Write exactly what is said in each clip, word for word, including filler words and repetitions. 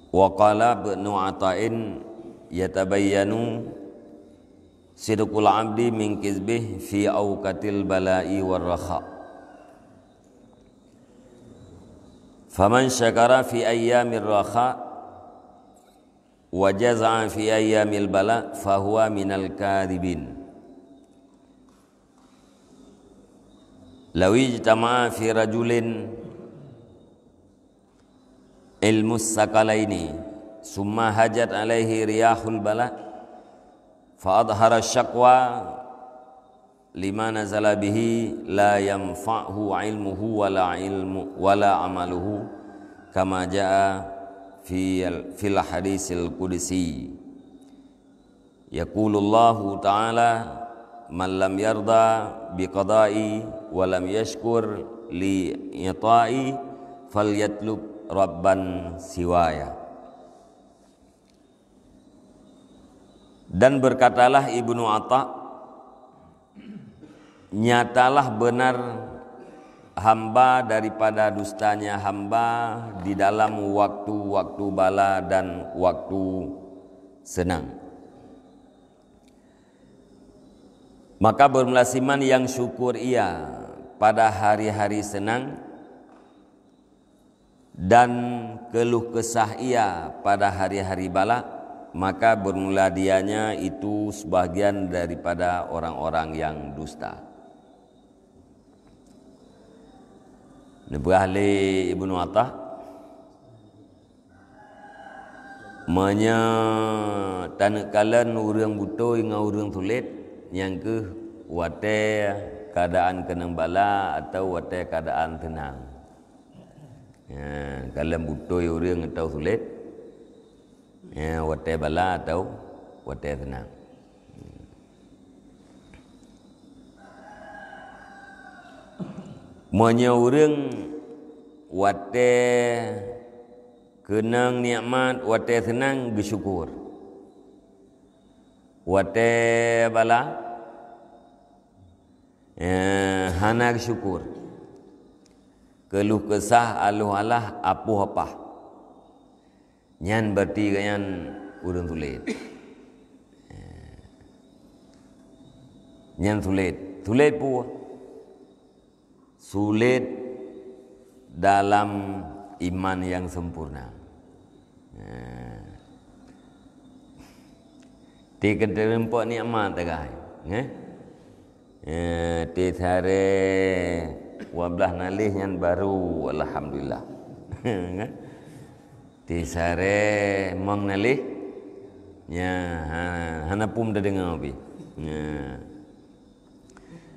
Wa qala Ibnu Ata'in, yatabayyanu sidqul abdi min kizbih fi awqatil bala'i war raha. Faman syakara fi ayyamir raha wa jaza'a fi ayyamil bala fahuwa minal kadhibin. Law ijtama'a fi rajulin ilmus sakalaini summa hajat alaihi riyahul bala fa adhara syakwa lima nazala bihi la yanfa'hu ilmuhu wala ilmu wala amaluhu, kama jaa fil, fil hadisil qudsi. Yaqulullahu ta'ala, "Man lam yarda biqada'i wa lam yashkur li ita'i falyatlub rabban siwaya." Dan berkatalah Ibnu Atha, "Nyatalah benar hamba daripada dustanya hamba di dalam waktu-waktu bala dan waktu senang. Maka bermula siman yang syukur ia pada hari-hari senang, dan keluh kesah ia pada hari-hari bala, maka bermula dianya itu sebahagian daripada orang-orang yang dusta." Neupeugah lé Ibnu Atha, meunyoe taneuk kalon ureuëng beutôi ngon ureuëng sulet, nyan kheueh watée keuadaan keunong bala atawa watée keuadaan teunang. Ya, kalon beutôi ureuëng atawa sulet, ya, watée bala atawa watée teunang. Meunyoe ureuëng watée keunong nikmat, watée seunang geusyukur, watée bala, eh, hana geusyukur, keluh kesah, aluh alah, apoh apah, nyan berarti gobnyan ureuëng sulet. Nyan sulet. Sulet peue? Sulet dalam iman nyang sempurna. Ti keuteurimpeuk nikmat tagai, eh? Eh, ti sarée dua blaih naleh nyan baru, alhamdulillah. Kan? Ti sarée mong naleh, nya, ha, hana pum tadeungoe pih. Nya.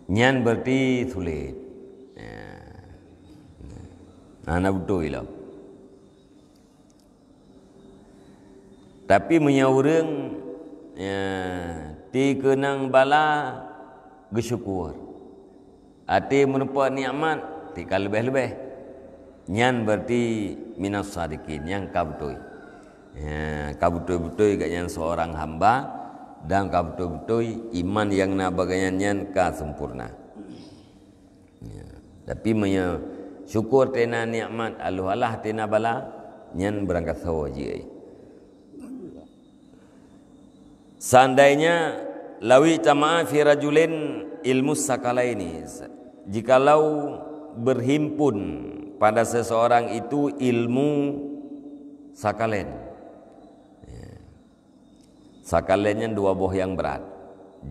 Nyan berarti sulet. Nya. Hana beutôi lom. Tapi meunyoe ureuëng, ya, ti keunong bala geusyukur, até meurumpok nikmat ti ka leubeh-leubeh, nyan berarti minas sadiqin, nyang ka beutôi. Ya, ka beutôi-beutôi gobnyan seurang hamba dan ka beutôi-beutôi iman nyang na bak gobnyan nyan ka sempurna. Ya. Tapi meunyoe syukur tena nikmat, aluh alah tena bala, nyan beurangkasoe jih. Seandainya lawi tama'a fi rajulin ilmu sakalaini, jikalau berhimpun pada seseorang itu ilmu sakalain. Ya. Sakalain nyan dua boh nyang brat,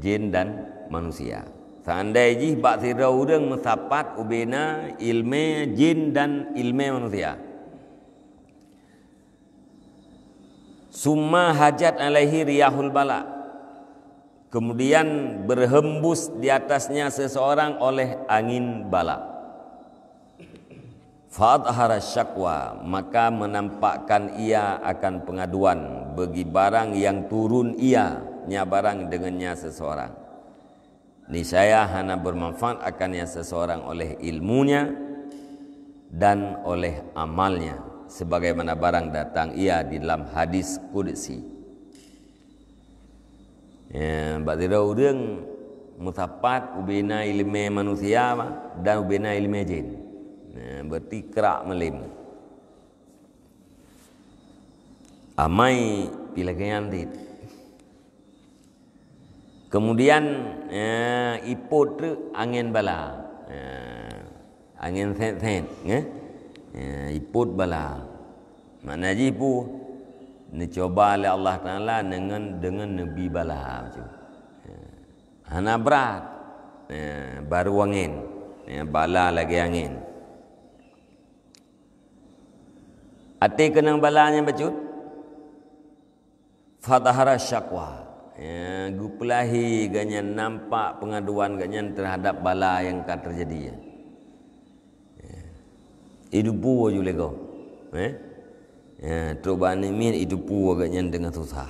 jin dan manusia. Seandai jih bak sidroe ureuëng meusapat ubena ilmé jin dan ilmé manusia, summa hajat alaihi riyahul bala, kemudian berhembus di atasnya seseorang oleh angin bala. Fa'adhara syakwa, maka menampakkan ia akan pengaduan bagi barang yang turun ia nya barang dengannya seseorang. Niscaya hana bermanfaat akannya seseorang oleh ilmunya dan oleh amalnya, sebagaimana barang datang ia di dalam hadis qudsi. Ya, bak sidroe ureuëng meusapat ubena ileumé manusia dan ubena ileumé jén. Ya, berarti krak malém. Amai pih lagèe nyan cit. Kemudian, eh, ipot treuk angén bala. Eh, angén sét-sét, eh? Eh, ipot bala. Makna jih peue? Neucuba lé Allah Taala deungon, deungon neubi bala, macam. Eh, hana brat. Eh, barô angén. Eh, bala lagèe angén. Até keunong bala nyan bacut, fadhahara syakwa. Ya, geupeulahé gobnyan, nampak peungaduan gobnyan teuhadap bala nyang ka teujadi nyan. Ya. Idupu ju lé gob. Eh? Ya, trok bak aneuk miet idupu gobnyan teungoh susah.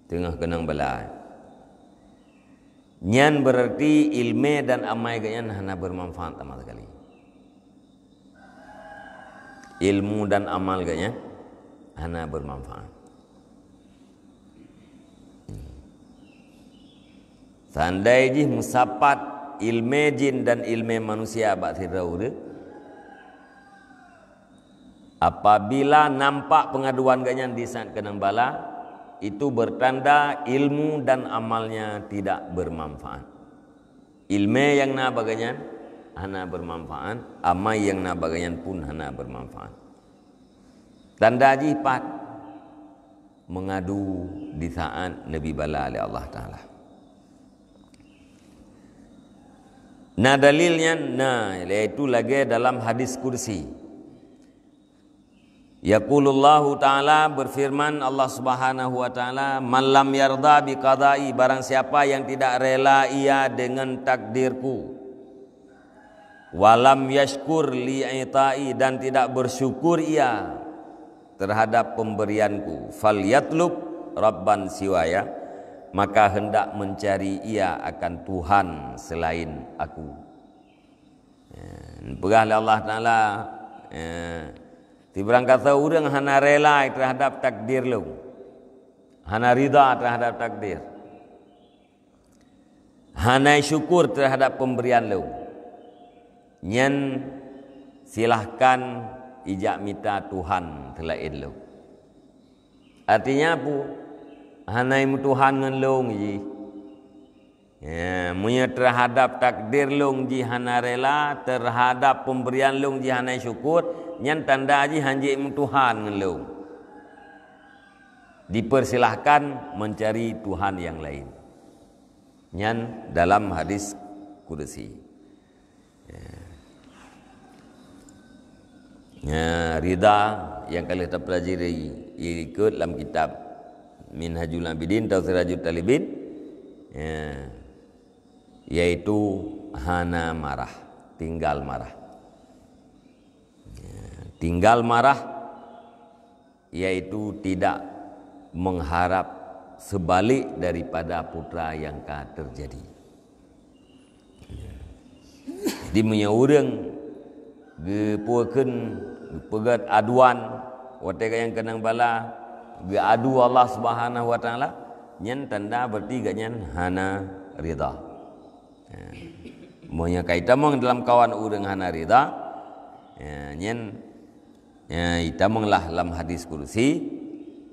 Teungoh keunong bala. Nyan beurarti ileumé dan amai gobnyan hana beumanfaat sama sekali. Ilmu dan amal gobnyan hana beumanfaat. Seandai jih meusapat ileumé jin dan ileumé manusia bak sidroe ureuëng, apabila nampak peungaduan gobnyan di saat keunong bala, itu bertanda ilmu dan amalnya tidak bermanfaat. Ileumé nyang na bak gobnyan hana beumanfaat, amai nyang na bak gobnyan pun hana beumanfaat. Tanda jih pat meungadu di saat neubi bala lé Allah Taala. Na dalil nyan, na, yaitu lagée dalam hadis kursi. Yaqulullahu Ta'ala, berfirman Allah Subhanahu wa Ta'ala, "Man lam yarda bi qadai," barang siapa yang tidak rela ia dengan takdirku, "wa lam yashkur li itai," dan tidak bersyukur ia terhadap pemberianku, "falyatlub rabban siwaya," maka hendak mencari ia akan Tuhan selain aku. Ya, peugah lé Allah Taala, ya, sibarang kata ureuëng hana rela terhadap takdir lôn, hana rida terhadap takdir, hana syukur terhadap pemberian lôn, nyan silahkan ijak mita Tuhan seulaén lôn. Artinya apa? Hana meutuhan ngon lôn jih. Ya, meunyoe terhadap takdir lôn jih hana rela, terhadap pemberian lôn jih hana syukur, nyan tanda jih hanjeuet meutuhan ngon lôn. Dipersilahkan mencari Tuhan yang lain. Nyan dalam hadis kudusi. Ya. Ya, rida nyang ka lheueh tapelajari ikot lam kitab Minhajul Abidin atau Sirajul Talibin, ya, yaitu hana marah, tinggal marah. Ya, tinggal marah yaitu tidak mengharap sebalik daripada putra yang ka terjadi. Jadi meunyoe ureuëng geupeukeun, geupeugét aduan watée nyang keunong bala, geuadu Allah Subhanahu wa Taala, nyan tanda berarti gobnyan hana rida. Ya. Meunyoe ka itamong dalam kawan ureuëng hana rida, ya, nyan, ya, itamonglah lam hadis kudusi,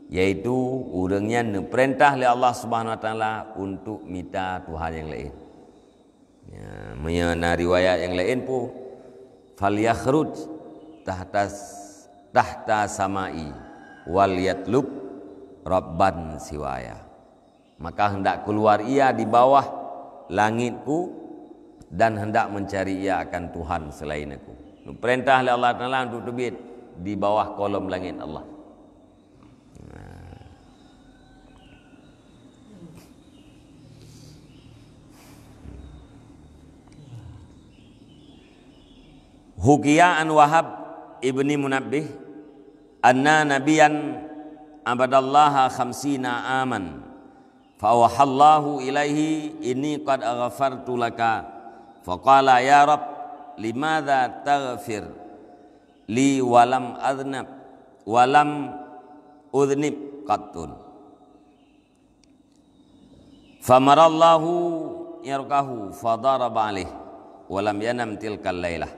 yaitu ureuëng nyan neupeurintah lé Allah Subhanahu wa Taala untuk mita Tuhan nyang laén. Ya, meunyoe na riwayat nyang laén pu, "Falyakhruj tahtas-, tahta samai wal yatlub rabban siwaya." Maka hendak keluar ia di bawah langitku dan hendak mencari ia akan Tuhan selain aku. Neupeurintah lé Allah Taala untuk teubiet di bawah kolom langét Allah. Hukiya an Wahab ibni Munabbih anna nabiyan abadallaha khamsina aman, fa auhallahu ilaihi, "Inni qad ghafartu laka." Faqala, "Ya Rabb, limadza taghfir li walam adnab, walam udnib qattun?" Famarallahu irqahu fadaraba alaih walam yanam tilkal lailah.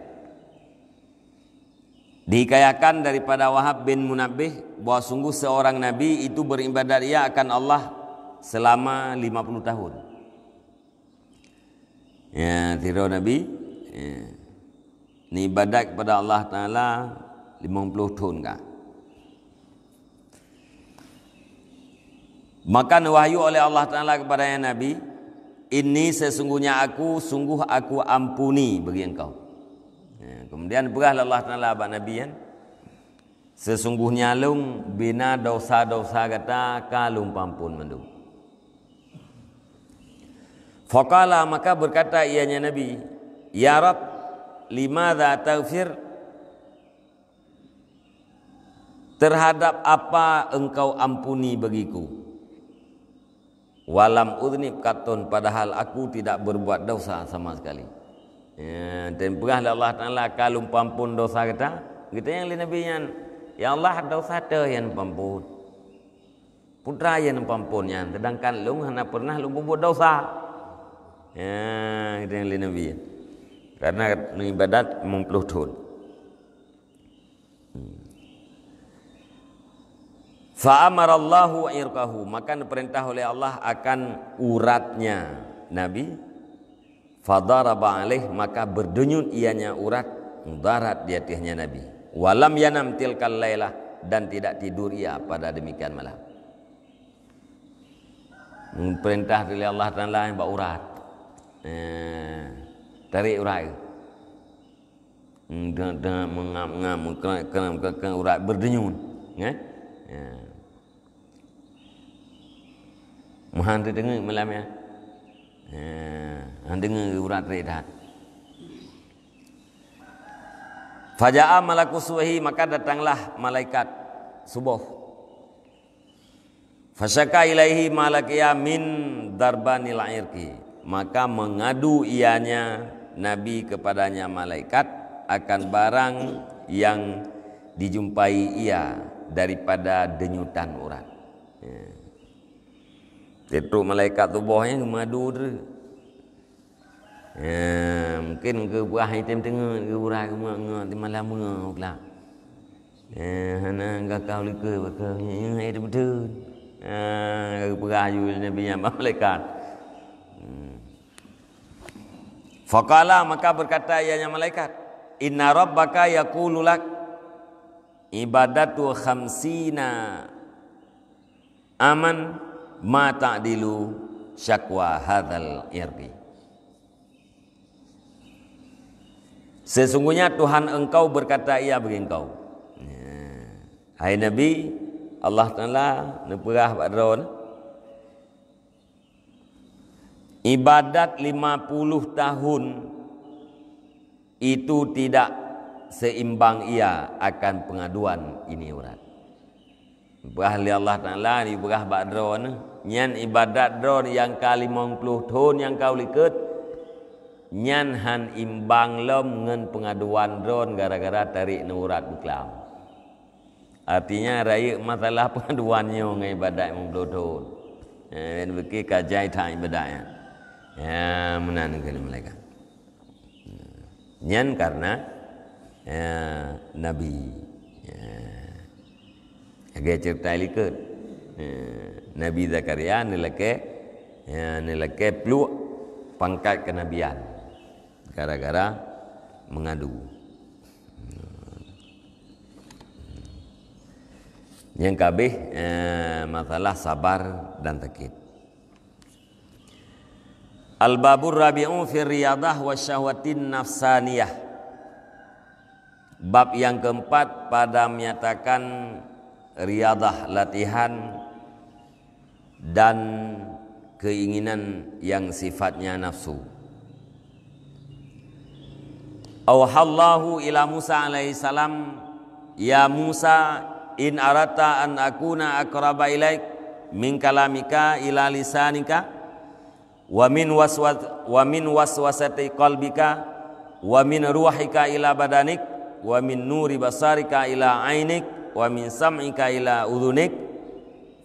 Dihikayahkan daripada Wahab bin Munabbih bahwa sungguh seorang nabi itu beribadat ia akan Allah selama lima puluh tahun. Ya, sidroe nabi, ya, ibadat kepada Allah Taala lima puluh thon ka. Maka neuwahyu oleh Allah Taala kepada nabi, "Inni, sesungguhnya aku, sungguh aku ampuni bagi engkau." Ya, kemudian peugah lé Allah Taala bak nabi nyan, "Sesungguhnya lôn bina dosa-dosa gata ka lôn peuampon mandum." Faqala, maka berkata ianya nabi, "Ya Rabb, limadza taghfir? Terhadap apa engkau ampuni bagiku? Walam udznib qattun, padahal aku tidak berbuat dosa sama sekali." Ya, dan peugah lé Allah Taala ka lôn peuampon dosa gata. Geutanyong lé nabi nyan, "Ya Allah, dosa teuh nyang peuampon? Peue teuma nyang peuampon nyan, sedangkan lôn hana pernah lôn peubuet dosa?" Ya, geutanyong lé nabi nyan. Karena ibadat lima puluh thon. Fa amarallahu irqahu, maka diperintah oleh Allah akan uratnya Nabi. Fadaraba alaih, maka berdenyut ianya urat, darat di atasnya Nabi. Walam yanam tilkal lailah, dan tidak tidur ia pada demikian malam. Perintah dari Allah Taala bak urat. Eh, tarik urat. Dak-dak, meungap-ngap, meukrak-krak, meukrak-krak, urat berdenyut, kan? Ya. Meuhan teudeungoe malam nyan. Ya, han deungoe urat trek that. Faja'a malaku subhi, maka datanglah malaikat suboh. Fasyaka ilaihi ma laqiya min darbanil irqi. Maka mengadu ianya Nabi kepadanya malaikat akan barang yang dijumpai ia daripada denyutan urat. Ya. Tiep-tiep malaikat tuboh nyan geumadu droe. Ya, mungkin geupeugah item teungeut, geuurat, geumeungeut di malam meungeut, kelak. Ya, hana gakau likot, baka nyan, nyan, hai beutôi. Ya, geupeugah ju Nabi nyan bak malaikat. Hmm. Faqala, maka berkata ianya malaikat, "Inna rabbaka yaqulu lak, ibadatu khamsina aman ma ta'dilu syakwa hadzal irqi." Sesungguhnya Tuhan engkau berkata ia bagi engkau. Ya. Hai Nabi, Allah Taala neupeugah bak droeneuh, ibadat lima puluh tahun itu tidak seimbang ia akan pengaduan ini urat. Peugah lé Allah Taala, dipeugah bak droeneuh, nyan ibadat droeneuh nyang ka limong ploh thon nyang ka u likot, nyan han imbang lom ngon peungaduan droeneuh gara-gara tarék neuurat beuklam. Artinya, rayeuk masalah peungaduan nyoe ngon ibadat limong ploh thon. Eh, bukon ka jai that ibadat nyan. Ya, meunan keuneuk malaikat. Nyan karena, ya, Nabi. Ya. Lagèe ceurita likot. Ya, Nabi Zakaria neulakèe, ya, neulakèe pluek pangkat kenabian gara-gara meungadu. Nyang kabeh, eh, masalah sabar dan sakét. Al-babur rabi'u fi riyadah wa syahwatin nafsaniyah. Bab yang keempat pada menyatakan riyadah, latihan, dan keinginan yang sifatnya nafsu. Auhallahu ila Musa alaihissalam, "Ya Musa, in aratta an akuna aqraba ilaik min kalamika ila lisanika, wa min waswas-, wa min waswasati qalbika, wa min ruhika ila badanik, wa min nuri basarika ila ainik, wa min sam'ika ila udhunik,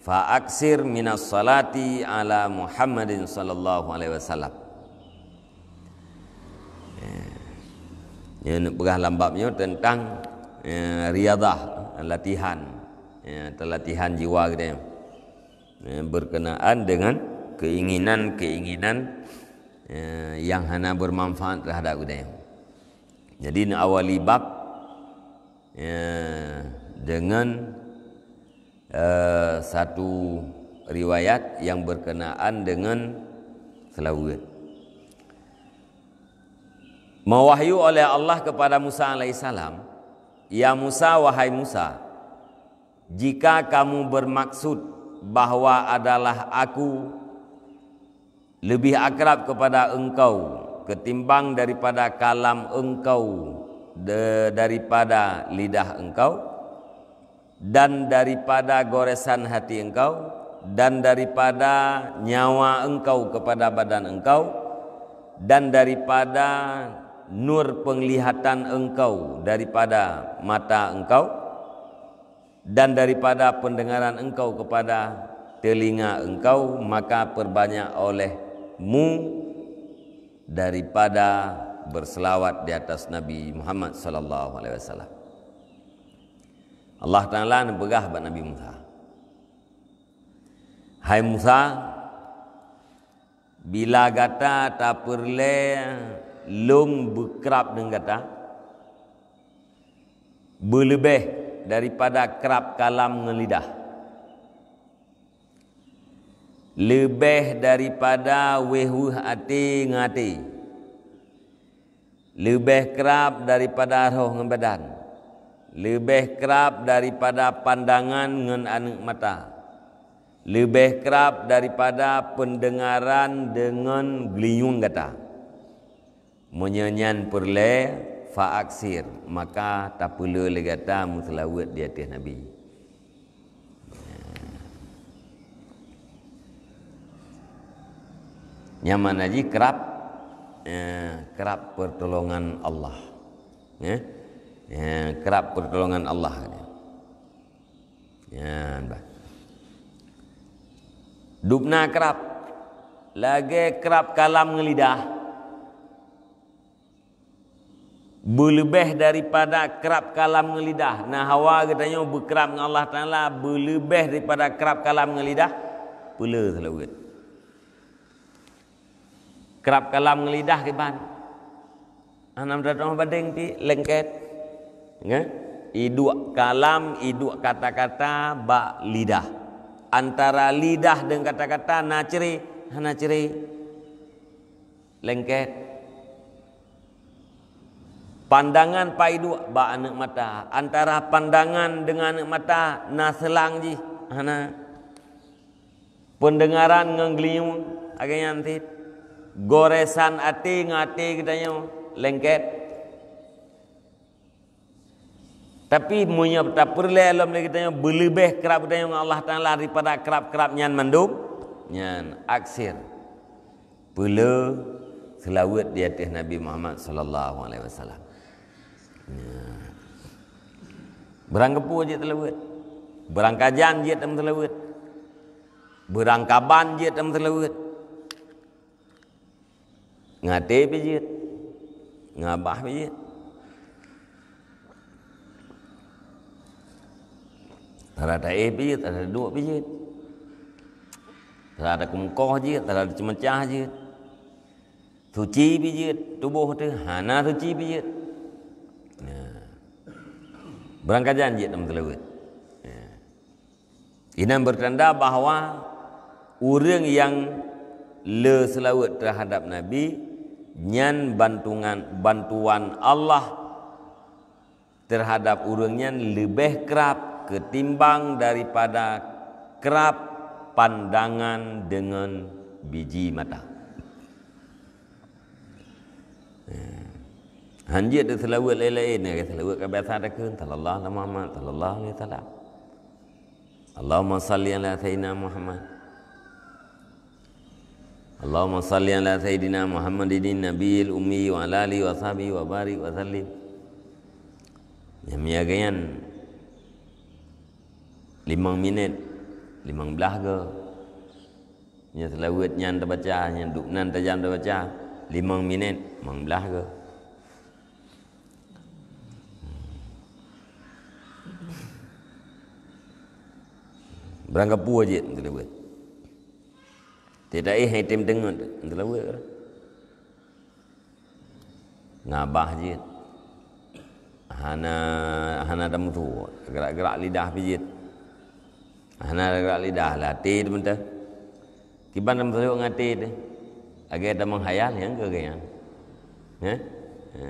fa aksir minas salati ala Muhammadin sallallahu alaihi wasallam." Nyoe neupeugah lam bab nyoe teuntang eh, riyadah, latihan, eh, atau latihan jiwa geutanyoe, eh, berkenaan dengan keinginan-keinginan, eh, yang hana bermanfaat terhadap geutanyoe. Jadi, neuawali bab, eh, dengan, eh, satu riwayat yang berkenaan dengan seulaweuet. Mewahyu oleh Allah kepada Musa alaihissalam, "Ya Musa, wahai Musa, jika kamu bermaksud bahwa adalah Aku lebih akrab kepada engkau ketimbang daripada kalam engkau, de-, daripada lidah engkau, dan daripada goresan hati engkau, dan daripada nyawa engkau kepada badan engkau, dan daripada nur penglihatan engkau daripada mata engkau, dan daripada pendengaran engkau kepada telinga engkau, maka perbanyak olehmu daripada berselawat di atas Nabi Muhammad sallallahu alaihi wasallam." Allah Taala neupeugah bak Nabi Musa, "Hai Musa, bila gata tapeureulée lôn beukrab deungon gata, beuleubeh daripada krab kalam ngon lidah, leubeh daripada wéh-weuh até ngon até, leubeh krab daripada roh ngon badan, leubeh krab daripada pandangan ngon aneuëk mata, leubeh krab daripada peundeungaran deungon geulinyueng gata. Meunyoe nyan peureulée, fa aksir, maka tapeulé lé gata meuseulaweuet di ateueh Nabi." Nyan makna jih krab, eh, krab pertolongan Allah. Eh? Eh, krab pertolongan Allah. Nyan bah. Dubna krab, lagée krab kalam ngon lidah, beuleubeh daripada krab kalam ngon lidah. Na hawa geutanyoe beukrab ngon Allah Taala beuleubeh daripada krab kalam ngon lidah, peulé seulaweuet. Krab kalam ngon lidah kiban. Hana meutatong badeng pih, lengket. Nggak? Iduek kalam, iduek kata-kata bak lidah. Antara lidah deungon kata-kata na cre, hana cre. Lengket. Pandangan paiduek bak aneuëk mata. Antara pandangan deungon aneuëk mata na seulang jih, hana. Peundeungaran ngon geulinyueng, lagée nyan cit. Goresan até ngon até geutanyoe lengket. Tapi meunyoe tapeureulée lom lé geutanyoe beuleubeh krab geutanyoe ngon Allah Taala daripada krab-krab nyan mandum, nyan aksir, peulé seulaweuet di ateueh Nabi Muhammad sallallahu alaihi wasallam. Nyan. Beurangkapeue jeuet seulaweuet. Beurangkajan jeuet tameuseulaweuet. Beurangkaban jeuet tameuseulaweuet. Ngaté pih jeuet. Ngabah pih jeuet. Tara taéh pih jeuet, tara duek pih jeuet. Tara takeumeukoh jeuet, tara taceumeucah jeuet. Suci pih jeuet, tuboh teuh hana suci pih jeuet. Nah. Beurangkajan jeuet tameuseulaweuet. Nah. Inan beutanda bahwa ureuëng nyang le seulaweuet teuhadab Nabi, nyan bantungan, bantuan Allah teuhadab ureuëng nyan leubeh krab keutimbang daripada krab pandangan deungon biji mata. Hanjeuet teuseulaweuet laén-laén, seulaweuet ka biasa takheun, sallallahu alaihi Muhammad, sallallahu alaihi wasallam. Allahumma salli ala sayyidina Muhammad. Allahumma salli ala sayyidina Muhammadin nabiyil ummi wa ala alihi wa sahbihi wa barik wa sallim. Nyang miaga nyan limong minit, limong blaih goe. Nyang seulaweuet nyan tabaca, nyang dubnan tajam tabaca, limong minit, limong blaih goe. Beurangkapeue jeuet, hana teuleuweuet. Tidak, eh, hai tem deungon, hana teuleuweuet. Ngabah jeuet. Hana, hana tameutuwoe, geurak-geurak lidah pih jeuet. Hana geurak lidah, lam até teuh mantong. Kiban tameutuwoe lam até teuh. Lagèe tameukhayal, nyang keu geuh nyan. Heh? Ha.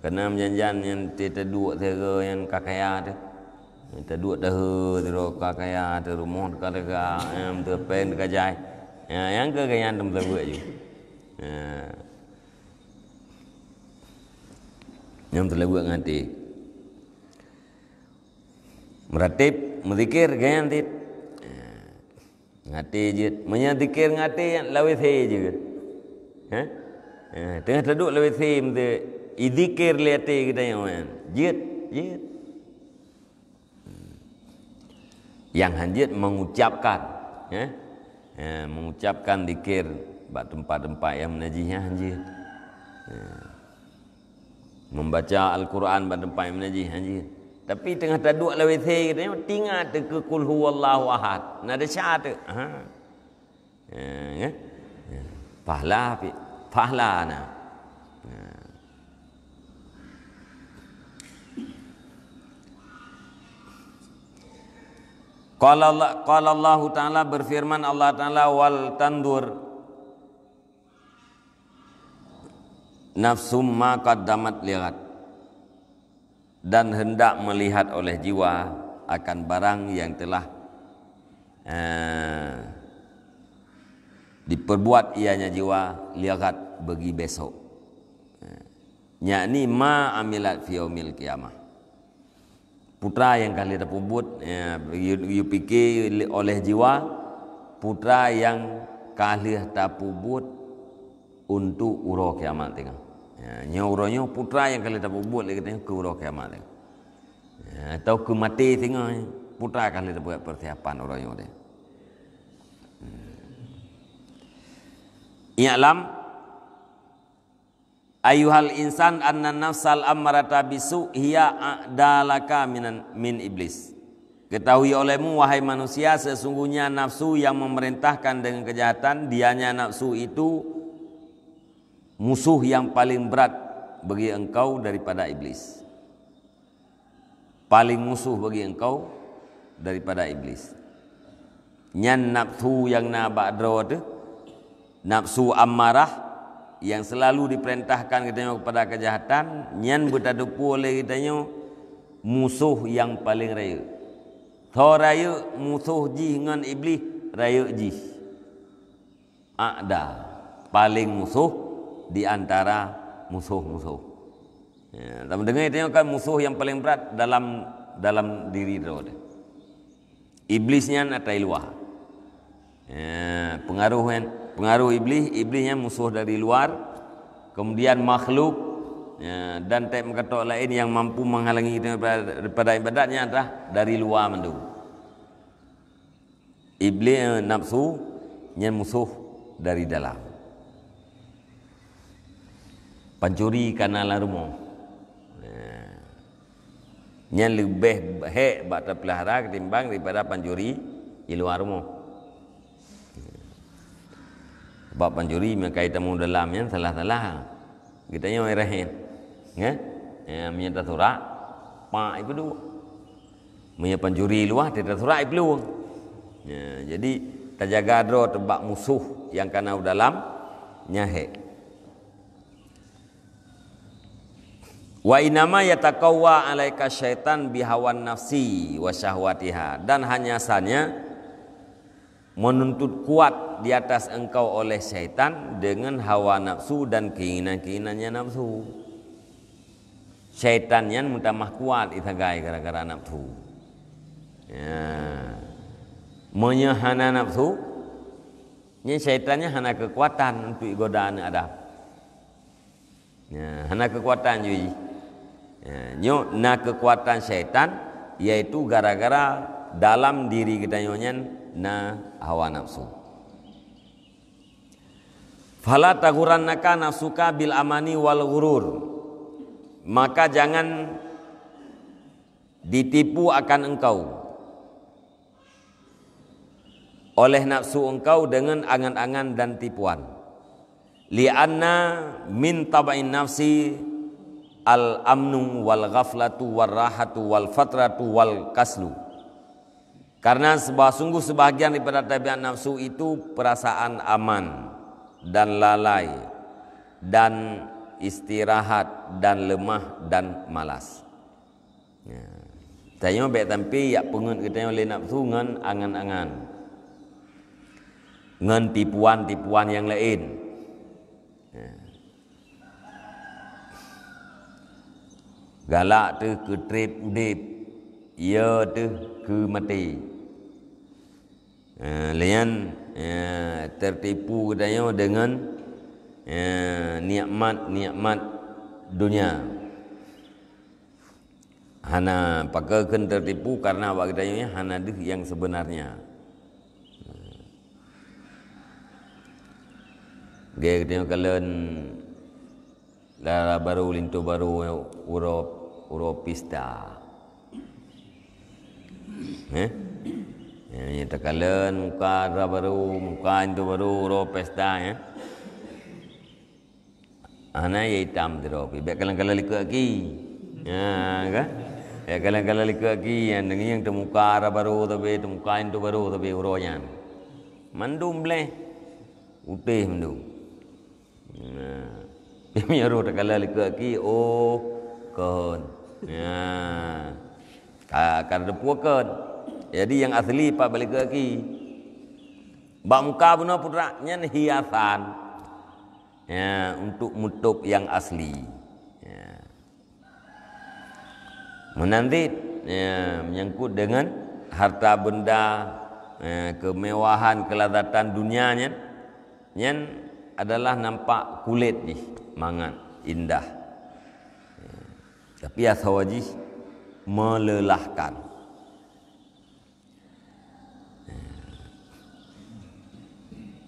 Karena meujan-jan nyan teuduek sigoe nyang ka kaya teuh. Teuduek dahé sidroe ka kaya, teuh rumoh ka teuga, nyang teuh péng teuh ka jai. Ya, nyang keu geuh nyan tameutuwoe ju. Ya. Nyang teuleubuet ngon até. Meuratib, meuzikir, geuh nyan cit. Ngon até jeuet. Meunyoe zikir ngon até, lam WC jeuet. Hah? Eh, teungoh taduek lam WC meuteuk, izikir lé até geutanyoe nyan. Jeuet, jeuet. Nyang han jeuet mengucapkan, eh? Eh, mengucapkan zikir bak teumpat-teumpat nyang meunajih nyan han jeuet. Eh. Membaca Al-Quran bak teumpat nyang meunajih han jeuet. Tapi teungoh taduek lam WC geutanyoe, teuingat teuh keu Qul Huwallahu Ahad. Na desya teuh. Ha. Eh, ya. Ya. Pahala pih. Pahala na. Ya. Qala Allah, qala Allahu Ta'ala, berfirman Allah Ta'ala, "Wal tanzur nafsum ma qaddamat lighad." Dan hendak melihat oleh jiwa akan barang yang telah, eh, diperbuat ianya jiwa, lighad, bagi besok. Eh, yakni ma amilat fi yaumil qiyamah. Peue nyang ka lheueh tapeubuet, ya, yue, yue pike oleh jiwa, peue nyang ka lheueh tapeubuet untuk uroe kiamat teungoh. Ya, nyoe uroe nyoe, peue nyang ka lheueh tapeubuet lé geutanyoe keu uroe kiamat teungoh. Ya, atau keu maté teungoh, peue ka lheueh tapeubuet persiapan uroe nyoe teungoh. Hmm. I'lam, ayyuhal insan, anna nafsal ammarata bisu hiya a'da laka minan, min iblis. Ketahui olehmu, wahai manusia, sesungguhnya nafsu yang memerintahkan dengan kejahatan, dianya nafsu itu musuh yang paling berat bagi engkau daripada iblis. Paling musuh bagi engkau daripada iblis. Nyan nafsu nyang na bak droe teuh, nafsu ammarah nyang selalu diperintahkan geutanyoe kepada kejahatan, nyan beutatupeue lé geutanyoe musuh nyang paleng rayeuk. Soe rayeuk musuh jih ngon Iblih? Rayeuk jih. A'da, paleng musuh di antara musuh-musuh. Ya, tameudeungoe tanyoe kan musuh nyang paleng brat dalam, dalam diri droe teuh. Iblih nyan ata i luwa. Ya, pengaruh nyan, pengaruh Iblih, Iblih nyan musuh dari luar, kemudian makhluk, ya, dan tek meukatok laén nyang mampu menghalangi kita daripada, daripada ibadat nyan adalah dari luwa mandum. Iblih, eh, nafsu, nyan musuh dari dalam. Pancuri ka na lam rumoh. Nah. Nyan leubeh hék bak tapeulihara ketimbang daripada pancuri di luwa rumoh. Sebab pancuri meukai tamu dalam nyan salah-salah. Geutanyoe rahen. Nyan? Ya, meunyoe tasurak, pak ipeuduek. Meunyoe pancuri luwa, teuka surat iplueng. Ya, jadi tajaga droe teuh bak musoh nyang ka na u dalam nyan hék. Wa innama yataqawwa 'alaika syaitan bihawan nafsi wa syahwatiha, dan hanya saja menuntut kuat di atas engkau oleh syaitan dengan hawa nafsu dan keinginan-keinginannya nafsu. Syaitan nyan meutamah kuat isagai gara-gara nafsu. Ya. Meunyoe hana nafsu, nyan syaitan nyan hana keukuatan untuk igoda aneuëk Adam. Ya, hana keukuatan jih. Ya, nyoe na keukuatan syaitan, yaitu gara-gara dalam diri geutanyoe nyan na hawa nafsu. Fala taghurrannaka nafsuka bil amani wal ghurur. Maka jangan ditipu akan engkau. oleh nafsu engkau dengan angan-angan dan tipuan. Li'anna min tab'in nafsi al-amnu wal ghaflatu war rahatu wal fatratu wal kaslu. Karena seba-, sungguh sebahagian daripada tabiat nafsu itu perasaan aman dan lalai dan istirahat dan lemah dan malas. Ya. Tanyoe bék sampai jak peungeuet geutanyoe lé nafsu ngon angan-angan, ngon tipuan-tipuan nyang laén. Ya. Galak teuh keu treb udeb, ya teuh keu maté. Eh, lé nyan, eh, tertipu geutanyoe deungon, eh, nikmat-nikmat dunia. Hana, pakon kheun tertipu, karena awak geutanyoe nyan hana deuh nyang sebenarnya. Geutanyoe kalon dara barô, linto barô, uroe, uroe pesta. Eh? Ya, ya, takalon muka dara barô, muka linto barô, uroe pesta, ya. Hana ya itam sidroe pih. Bék kalon-kalon likot aki. Ya, kan? Bék kalon-kalon likot aki, nyang deungon nyang teumuka dara barô tapi, teumuka linto barô tapi uroe nyan. Mandum bleh. Utéh mandum. Nah. Meunyoe roh takalon likot aki, oh, kon. Ya. Ka, ka teupeue kon. Jadi nyang asli pat bak likot aki. Bak muka bunoe putra nyan hiasan. Ya, untuk meutôb nyang asli. Ya. Meunan cit, ya, menyangkut dengan harta benda, ya, kemewahan, kelazatan dunia nyan, nyan adalah nampak kulét jih mangat, indah. Ya. Tapi asoe jih melelahkan.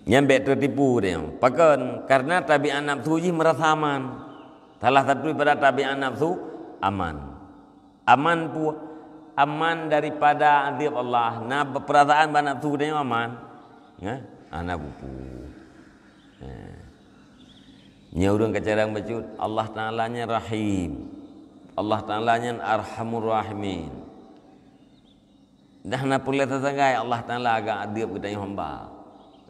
Nyan bék teutipu deh. Pakon? Karena tabiat nafsu jih merasa aman. Salah satu daripada tabiat nafsu, aman. Aman pu-, aman daripada azab Allah. Nah, perasaan bak nafsu deh aman. Ya? Hana bupu. Ya. Nyoe ureuëng kacarang bacut, Allah Taala nyan Rahim. Allah Taala nyan Arhamur Rahimin. Dah na peureulée sagai Allah Taala agak adeueb geutanyoe hamba.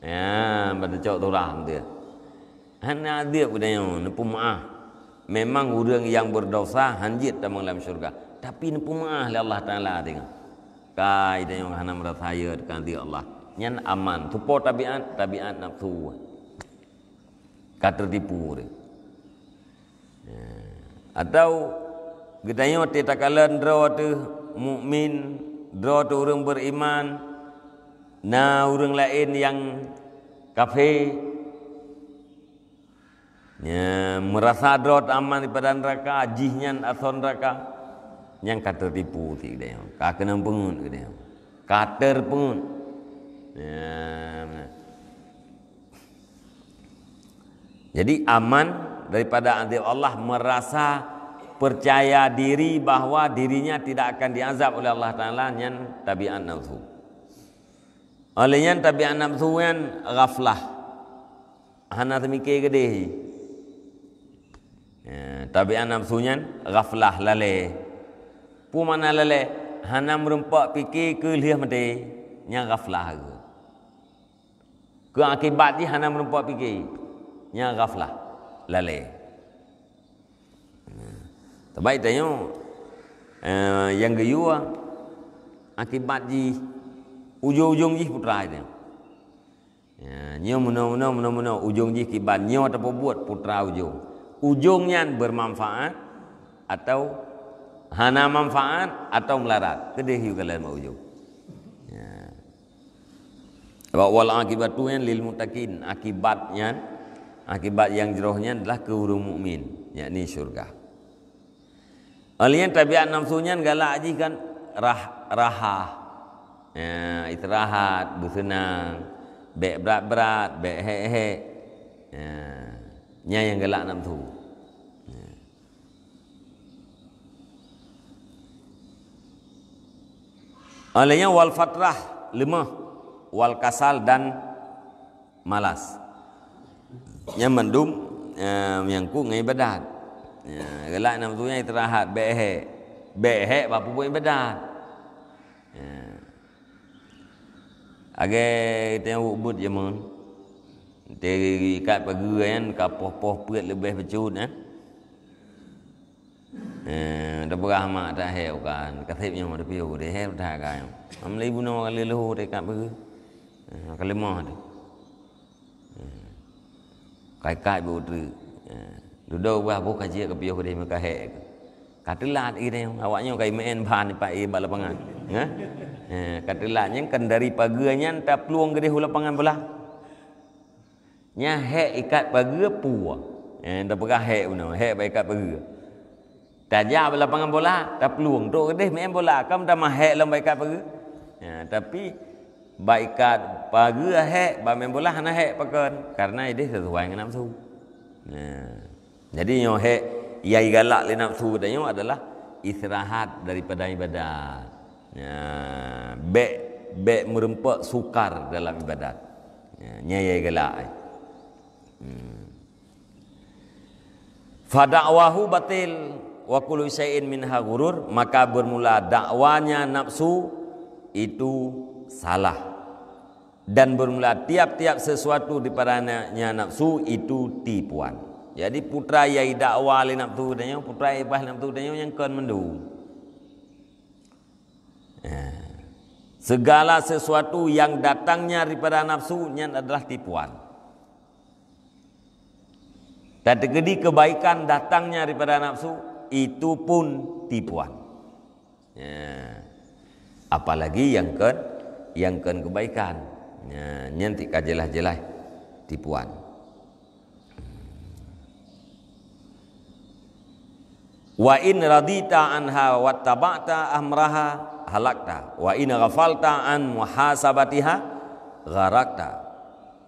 Ya, pada cok turah dia. Hana adeueb geutanyoe, neupeumaah. Memang ureuëng nyang berdosa hanjeuet tamong lam syurga, tapi neupeumaah lé Allah Taala tengok. Kai tanyoe hana meurasa ya teuka adeueb Allah. Nyan aman, tupo tabiat, tabiat nafsu. Ka teutipu dia. Ya. Atau geutanyoe teuh takalon droe teuh mukmin, droe teuh ureuëng beriman, na ureuëng laén nyang kafé, ya, meurasa droe teuh aman daripada neuraka, jih nyan asoe neuraka, nyang ka teutipu cit geutanyoe, ka keunong peungeuet geutanyoe, ka teupeungeuet. Ya, meunan. Jadi aman daripada azab Allah, merasa percaya diri bahwa dirinya tidak akan diazab oleh Allah Taala, nyan tabiat nafsu. Oleh nyan tabiat nafsu nyan ghaflah. Hana teumike keudeh. Ya, tabiat nafsu nyan ghaflah, lalée. Peue makna lalée? Hana meurumpok pike keu lheueh maté, nyan ghaflah. Keu akibat jih hana meurumpok pike. Nyan ghaflah, lalée. Nah, tabai tanyoe, eh, nyang geuyue akibat jih, ujong-ujong jih putra tanyoe. Ya, nyoe meunoe, meunoe, meunoe, meunoe, ujong jih kiban nyoe tapeubuet putra ujong. Ujong nyan bermanfaat atau hana manfaat atau meularat. Keudeh yue kalon bak ujong. Ya. Sebab wal aqibatu nyan lil muttaqin, akibat nyan, akibat nyang jroh nyan adalah keu ureuëng mukmin, yakni syurga. Oleh nyan tabiat nafsu nyan galak jih kan rah-, raha. Ya, istirahat, beuseunang, bék brat-brat, bék hék-hék. Ya, nyan nyang galak nafsu. Ya. Oleh nyan wal fatrah, leumah. wal kasal dan malas. Nyan mandum, eh, menyangkut ngon ibadat. Ya, galak nafsu nyan istirahat, bèk hék. Bèk hék, bah peubuet ibadat. Ya. Lagèe teuh ubit jameun. Teuikat pageue nyan ka poh-poh peuet leubeh bacut, eh. Eh, tapeugah mak tak hék bukan, kaseb nyoe tapiôh deh, hék dah ka nyoe. Am lé bunoe ka lheueh teuikat pageue. Eh, ka leumoh teuh. Eh, ka ikat bak treuk. Eh, dudoe bah boh ka jeuet ka piôh deh meuka hék. Ka teulat geutanyoe, awak nyoe ka imeu'en ban ipak ié bak lapangan. Hah? Eh, ka teulat nyan kan dari pageue nyan taplueng geudeh u lapangan bola. Nyan hék ikat pageue peue. Eh, tapeugah hék bunoe, hék bak ikat pageue. Tajak bak lapangan bola, taplueng. Trok keudeh main bola, kan tamah hék lom bak ikat pageue. Ya, tapi bak ikat pageue hék, bak main bola hana hék pakon. Karena ideh sesuai ngon nafsu. Nah, jadi nyoe hék nyang galak lé nafsu geutanyoe adalah istirahat daripada ibadat. Ya, bèk, bèk meureumpok sukar dalam ibadat. Ya, nyan nyang galak. Hmm. Fadakwahu batil wa kullu syai'in minha ghurur, maka bermula dakwanya nafsu itu salah. Dan bermula tiap-tiap sesuatu dipadanya nafsu itu tipuan. Jadi putra nyang idakwa lé nafsu tanyoe, putra nyang ibah nafsu tanyoe nyang kon mandum. Eh, segala sesuatu yang datangnya daripada nafsu nyan adalah tipuan. Dan terjadi kebaikan datangnya daripada nafsu, itu pun tipuan. Ya. Apalagi yang kon, yang kon kebaikan. Ya, nyan tika jelas-jelas tipuan. Wa in radita anha wattaba'ta amraha halakta. Wa in ghafalta an muhasabatiha gharakta.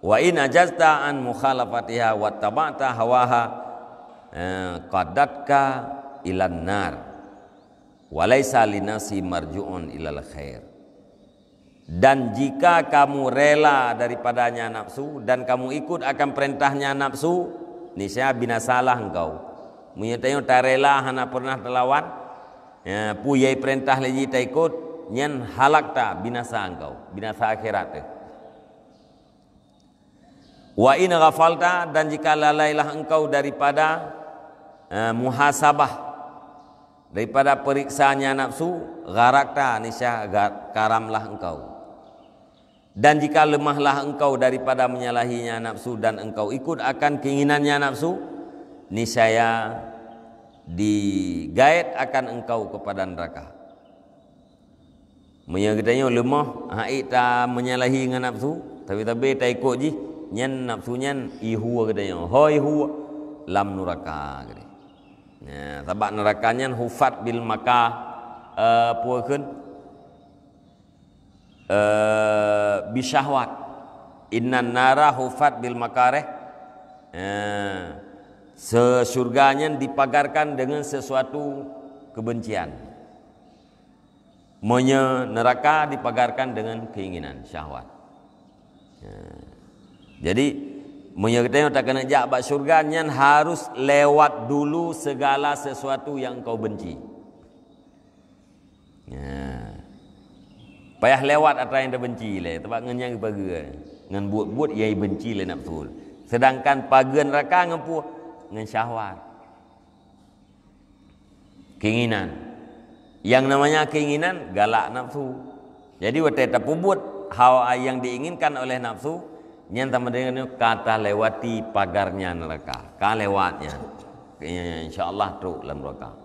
Wa in ajazta an mukhalafatiha wattaba'ta hawaha, eh, qadatka ilan nar. Wa laisa linafsi marju'un ilal khair. Dan jika kamu rela daripadanya nafsu dan kamu ikut akan perintahnya nafsu, niscaya binasalah engkau. Meunyoe tanyoe tarela hana pernah talawan, ya, peue nyang ipeurintah lé jih taikot, nyan halakta, binasa engkau, binasa akhirat teuh. Wa in ghafalta, dan jika lalailah engkau daripada, eh, muhasabah, daripada periksaannya nafsu, gharakta, niscaya ga-, karamlah engkau. Dan jika lemahlah engkau daripada menyalahinya nafsu dan engkau ikut akan keinginannya nafsu, niscaya digaet akan engkau kepada neraka. Meunyoe geutanyoe leumoh, hana ék ta menyalahi ngon nafsu, tapi-tapi ta ikot jih, nyan nafsu nyan ihue geutanyoe. Ho ihue lam nuraka geutanyoe. Nah, sabab nuraka nyan hufat bil maka, eh, peue kheun? Eh, bisyahwat. Innan nara hufat bil makareh. Eh, se-, syurga nyan dipagarkan dengan sesuatu kebencian. Meunyoe neraka dipagarkan dengan keinginan, syahwat. Ya. Jadi, meunyoe geutanyoe takeuneuk jak bak syurga, nyan harus lewat dulu segala sesuatu yang engkau benci. Ya. Payah lewat atra nyang tabenci lé, teuma ngon nyang geupageue, ngon buet-buet nyang ibenci lé nafsu. Sedangkan pageue neraka ngon peue? Ngon syahwat. Keinginan. Yang namanya keinginan galak nafsu. Jadi watée tapeubuet hawa yang diinginkan oleh nafsu, nyan sama dengan ka talewati pagarnya neraka. Ka lewat nyan. Insya Allah trok lam neraka.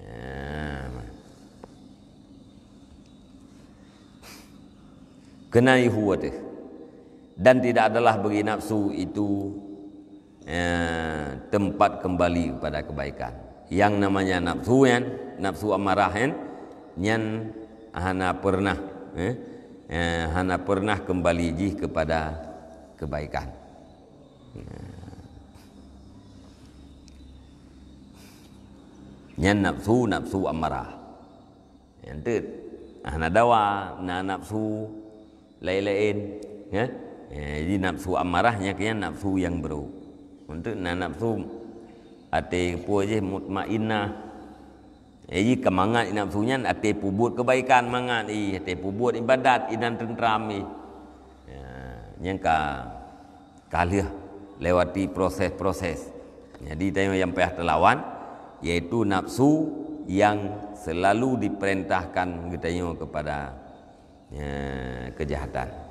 Ya. Keunan ihue teuh. Dan tidak adalah bagi nafsu itu, eh, tempat kembali kepada kebaikan. Yang namanya nafsu nyan, nafsu amarah nyan, nyan hana pernah, eh, eh, hana pernah kembali jih kepada kebaikan. Nyan nafsu, nafsu amarah. Nyan teuk. Hana dawa, na nafsu laén-laén, ya. Eh, jadi nafsu amarah nyan keuh nafsu nyang brôk. Untuk na nafsu até peue jih mutmainnah. Eh, jadi ka mangat nafsu nyan até peubuet keubaikan mangat, eh, até peubuet ibadat inan teuntram, eh. Ya, nyan ka ka lheueh lewati proses-proses. Jadi tanyoe nyang payah teulawan, yaitu nafsu yang selalu diperintahkan geutanyoe kepada, ya, kejahatan.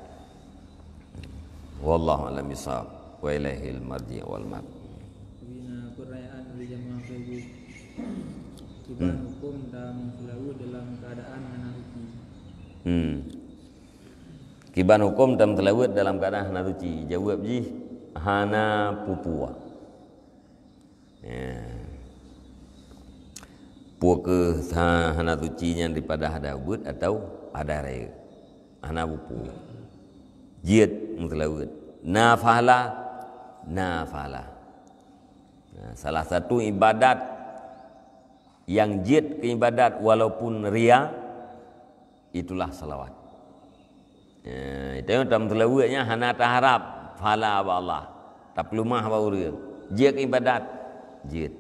Wallahu a'lam bishawab. Wa ilaihil marji' wal ma'ab. Bina perayaan di jamaah subuh. Kiban Hmm. hukum dan selawat dalam keadaan hana suci. Hmm. Kiban hukum dan selawat dalam keadaan hana suci. Jawab jih, hana peue-peue. Ya. Peue keuh ha-, hana suci nyan daripada hadah ubit atau hadah rayeuk? Hana peue-peue. Jeuet meuseulaweuet. Na pahala, na pahala. Nah, salah satu ibadat yang jeuet keu ibadat walaupun ria, itulah salawat. Ya, itu nyang tameuseulaweuet nyan hana taharab pahala bak Allah. Tapeuleumah bak ureueng. Jeuet keu ibadat. Jeuet.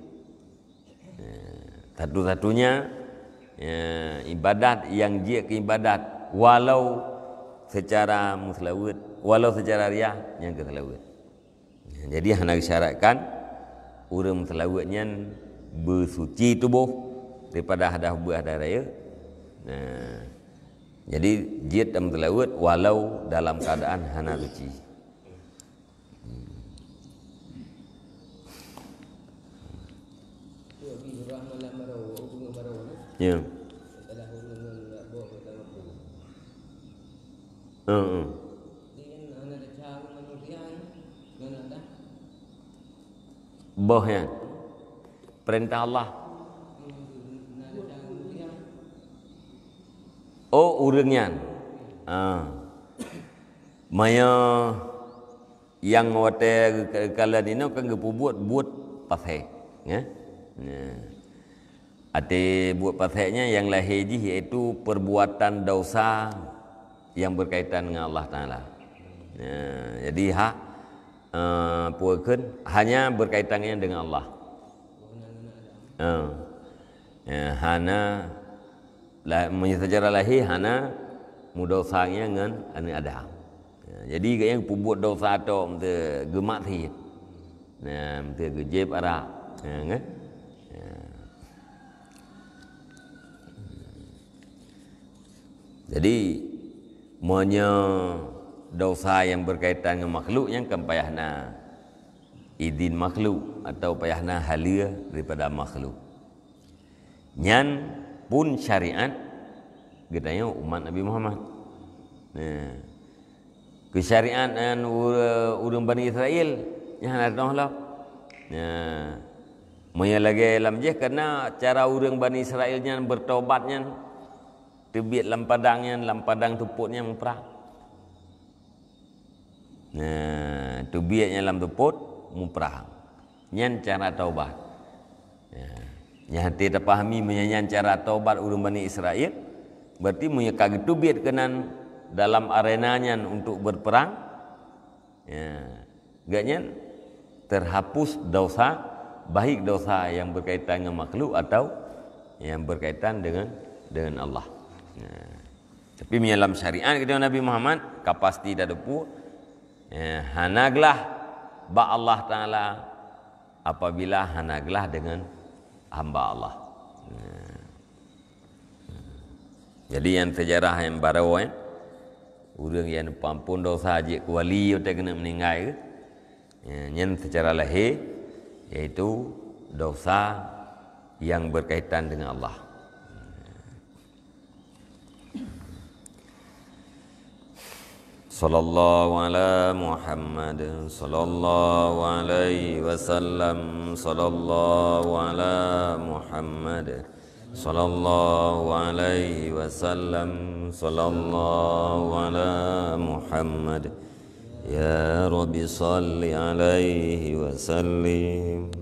Ya, satu-satunya, ya, ibadat yang jeuet keu ibadat walau secara meuseulaweuet, walau secara ria, nyan keuh seulaweuet. Jadi hana geusyaratkan ureueng meuseulaweuet nyan beusuci tuboh daripada hadah ubit hadah rayeuk. Nah, jadi jeuet tameuseulaweuet walau dalam keadaan hana suci. Ya. Heeh. Boh nyan. Perintah Allah. Oh, ureueng nyan. Ah. Maya nyang watèe kalon inoe kan geupeubuet buet pasék, ya. Nah. Até buet pasék nyan nyang lahé jih yaitu perbuatan dosa yang berkaitan dengan Allah Taala. Ya, jadi hak, eh, peue kheun hanya berkaitan dengan Allah. Eh, ya, hana la-, meunyoe secara lahé hana meudosa nyan ngon aneuk Adam. Ya, jadi gobnyan peubuet dosa tok, meuteugeumat sih. Nah, meuteugeujieb arak. Ya, kan? Ya. Jadi, meunyoe dosa nyang berkaitan ngon makhluk nyan kan payah na idin makhluk atau payah na haleue daripada makhluk. Nyan pun syariat geutanyoe umat Nabi Muhammad. Nah, keu syariat nyan ure-, ureueng Bani Israel nyan hana teunoh lom. Nah, meunyoe lagèe lam jih, karena cara ureueng Bani Israel nyan bertobat nyan, teubiet lam padang nyan, lam padang seupôt nyan muprang. Nah, teubiet nyan lam seupôt muprang. Nyan cara taubat. Ya. Nyan hati tapahami meunyoe nyan cara taubat ureueng Bani Israel, berarti meunyoe ka geuteubiet keunan dalam arena nyan untuk berperang, ya, gobnyan terhapus dosa, baik dosa yang berkaitan dengan makhluk atau yang berkaitan dengan, dengan Allah. Ya. Tapi meunyoe lam syariat geutanyoe Nabi Muhammad, ka pasti tateupeue, eh, hana glah bak Allah Taala apabila hana glah deungon hamba Allah. Nah. Jadi, nyan seujarah nyang barô, eh, ureueng nyang peuampôn dosa jeuet keu wali watèe keuneuk meuninggai, eh, nyan seucara lahé, yaitu dosa yang berkaitan dengan Allah. Sallallahu ala Muhammad, sallallahu alaihi wasallam, sallallahu ala Muhammad, sallallahu alaihi wasallam, sallallahu ala Muhammad. Ya Rabbi, salli alaihi wa sallim.